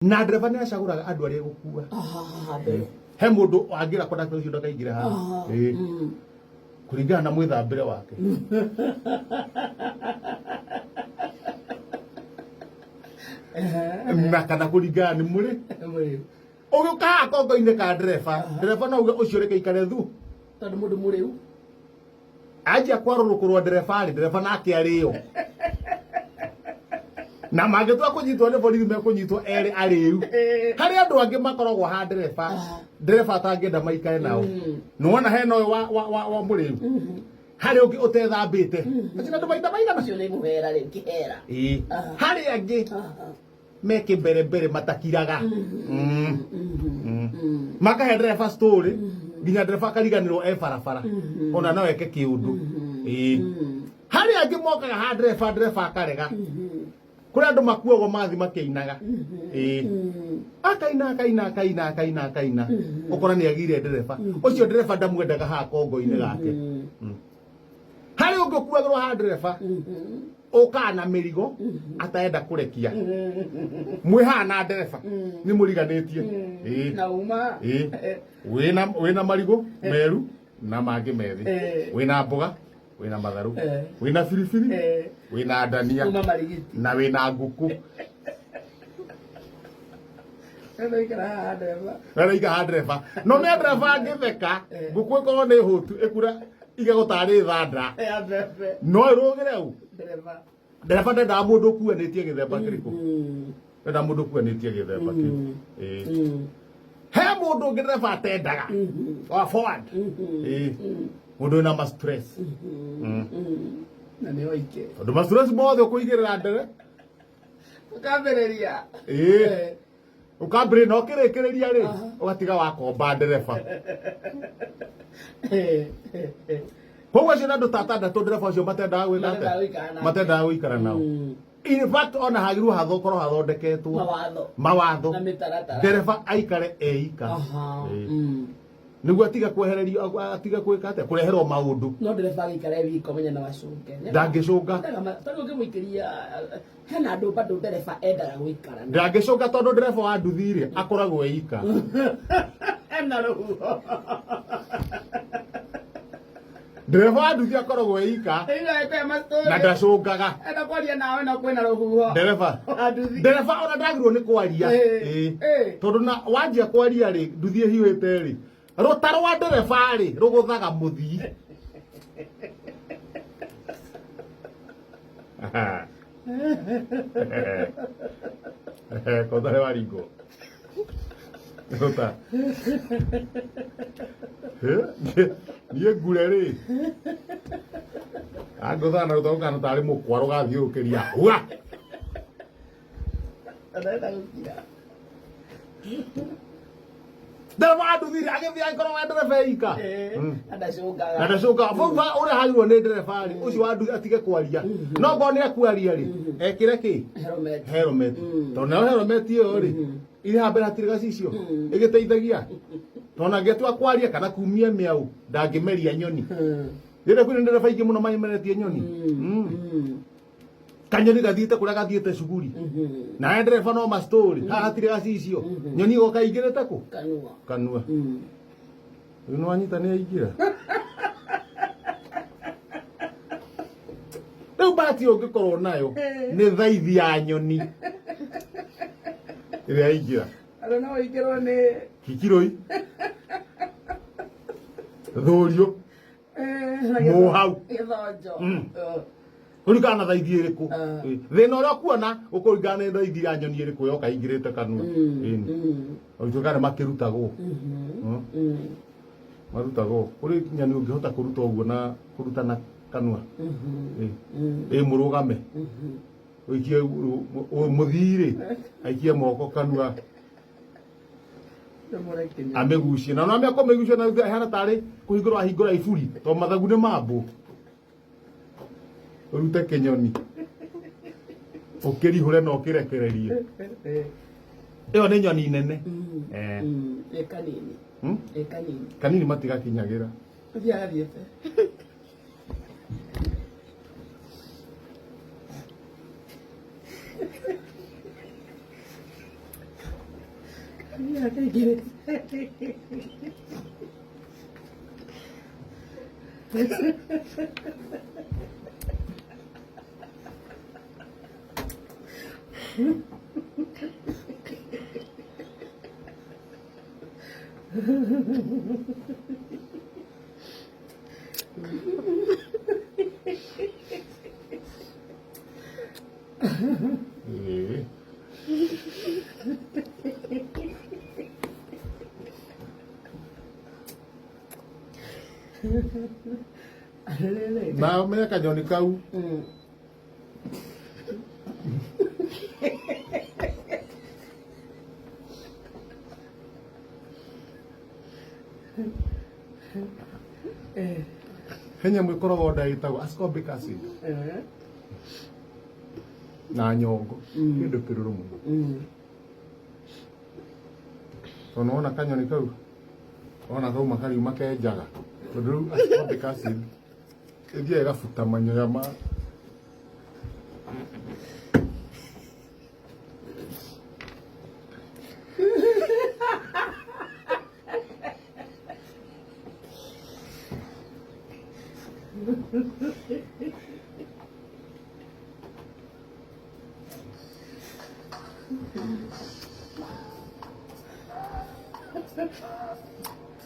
Na ndereba nĩ acagũraga andũ arĩa egũkua. Haha mbere. He mũndũ angĩra kondakta ũcio ndakaingĩre haha. Ĩĩ. Kũringana na mwĩthambĩre wake. Na kana kũringana nĩ mũrĩ. Mũrĩu. Ũgĩũka haha kongo-inĩ ka ndereba, ndereba no uge ũcio reke aikare thu. Tondũ mũndũ mũrĩu. Anjia kwarũrũkũrwo ndereba rĩ, ndereba nake arĩo. Na mangĩtua kũnyitwo nĩ borithi mekũnyitwo erĩ arĩu. Harĩ andũ angĩ makoragwo ha ndereba, ndereba atangĩenda maikare nao. Nĩwona hena ũyũ wa mũrĩu. Harĩ ũngĩ ũtethambĩte. Acio nĩ andũ maita maigana? Ũcio nĩ mũhera rĩu, kĩhera. Ĩĩ. Harĩ angĩ me kĩmbere mbere matakiraga. Makahe ndereba story nginya ndereba akariganĩrwo e barabara ona no eke kĩũndũ. Ĩĩ. Harĩ angĩ mokaga ha ndereba, ndereba akarega. Kũrĩ andũ makuagwo mathi makĩinaga. Ĩĩ. Akaina akaina akaina akaina akaina. Ũkora nĩ agire ndereba. Ũcio ndereba ndamwendaga haha kongo-inĩ gake. Harĩ ũngĩ ũkuagĩrwo ha ndereba ũkaga na mĩrigo ataenda kũrekia. Mwĩ haha na ndereba nĩ mũriganĩtie. Ĩĩ. Na uma. Ĩĩ. Wĩna marigũ meru na mangĩ methĩ. Wĩna mboga, wĩna matharũ, wĩna biribiri, wĩna ndania Uma marigiti. na wĩna ngũkũ. Nĩraikara haha ndereba. Nĩraikara haha ndereba. No nĩ ndereba angĩtheka, ngũkũ ĩkorwo nĩ hũtu ĩkura igego tarĩ thanda. Ya mbembe. No ĩrũgĩre ũ? Ndereba. Ndereba ndendaga mũndũ ũkuanĩtie gĩthemba kĩrĩkũ? Ndendaga mũndũ ũkuanĩtie gĩthemba kĩu. Ĩĩ. He mũndũ ũngĩ ndereba atendaga. Wa forward. Ĩĩ. Mũndũ wĩna ma stress. Na nĩ oike. Tondũ ma stress mothe ũkũigĩrĩra ndere. Ũkambĩrĩria. Ĩĩ. Ũkambĩrĩria na ũkĩrĩkĩrĩria rĩ, ũgatiga wakomba ndereba. Koguo acio nĩ andũ ta atandatũ ndereba ũcio matendaga gwĩka atĩa? Matendaga gũikara nake. Matendaga gũikara nao. In fact ona hagĩrĩirwo hakorwo hathondeketwo Mawatho. mawatho Na mĩtaratara. ndereba aikare eika. Ĩĩ. Nĩguo atige kwehererio, atige gwĩka atĩa, kũreherwo maũndũ. No ndereba agĩikara e wika ũmenye no acũnge. Ndangĩcũnga. Tondũ ũngĩmũikĩria hena andũ bado ndereba endaga gũikara nao. Ndangĩcũnga tondũ ndereba wa nduthi rĩ akoragwo eika. Ena rũhuho. Ndereba wa nduthi akoragwo eika na ndacũngaga. Enda kwaria nawe no kwĩna rũhuho. Ndereba. Wa nduthi. Ndereba ona ndagĩrĩirwo nĩ kwaria. Ĩĩ. Ĩĩ. Tondũ na wanjia kwaria rĩ nduthi ĩhiũhĩte rĩ rũta rwa ndereba rĩ rũgũthaga mũthii. Kotha nĩ waringwo. Rũta. Niĩ ngure rĩ angũthaga na rũta rũkahana tarĩ mũkwa rũgathiũrũkĩria hua. Ndarenda gũkira. Ndereba wa nduthi rĩ agĩthiĩ agĩkorwo we ndereba eika. Na ndacũngaga. Na ndacũngaga. Bau ba ũrĩa hagĩrĩirwo nĩ ndereba rĩ ũcio wa nduthi atige kwaria. No ngorwo nĩ ekwaria rĩ ekĩre kĩ? Helmet. Helmet. Tondũ nayo helmet ĩyo rĩ ĩrĩ haha mbere hatirĩ gacicio ĩgĩteithagia. Tondũ angĩtua kwaria kana kumia mĩaũ ndangĩmeria nyoni. Rĩrĩa kwĩna ndereba aingĩ mũno mameretie nyoni. Kanyoni gathiĩte kũrĩa gathiĩte cuguri. Nawe ndereba no ma story. Haha hatirĩ gacicio. Nyoni ĩgoka ĩingĩrĩte kũ? Kanua. Kanua. Rĩu nĩ wanyita nĩ yaingĩra. Rĩu bahati ũngĩkorwo nayo nĩ thaithi ya nyoni ĩrĩa yaingĩra. Andũ no ũingĩrwo nĩ Kikiroi. Thũrio. Mũhau. Gĩthonjo. Kũringana na thaithi ĩrĩkũ. Thĩna ũrĩa ũkuona ũkũringana nĩ thaithi ya nyoni ĩrĩkũ yoka ĩingĩrĩte kanua. Ĩni. Ũgĩtuĩka nĩ makĩrutagwo. Marutagwo. Kũrĩ nyoni ũngĩhota kũruta ũguo na kũruta na kanua. Ĩ mũrũgame. Ũikie mũthii rĩ aikie moko kanua amĩgucie na no amĩkũmĩgucia na ĩhana tarĩ kũhingũra wahingũra iburi tondũ mathagu nĩ mambũ. Ũrute kĩnyoni ũkĩrihũre na ũkĩrekererie. Ĩyo nĩ nyoni nene. Ĩ kanini. Ĩ kanini. Kanini matigakinyagĩra. Ũthiaga thiĩte. Ĩĩ. Na ũmenye kanyoni kau he nyamũ ĩkoragwo nda ĩtagwo ascorbic acid na nyongo, kĩndũ kĩrũrũ mũno. Tondũ wona kanyoni kau, wona kauma kariuma kenjaga, tondũ rĩu ascorbic acid ĩthiaga ĩgabuta manyoya ma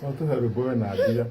No tũhe rwĩmbo wena mbia.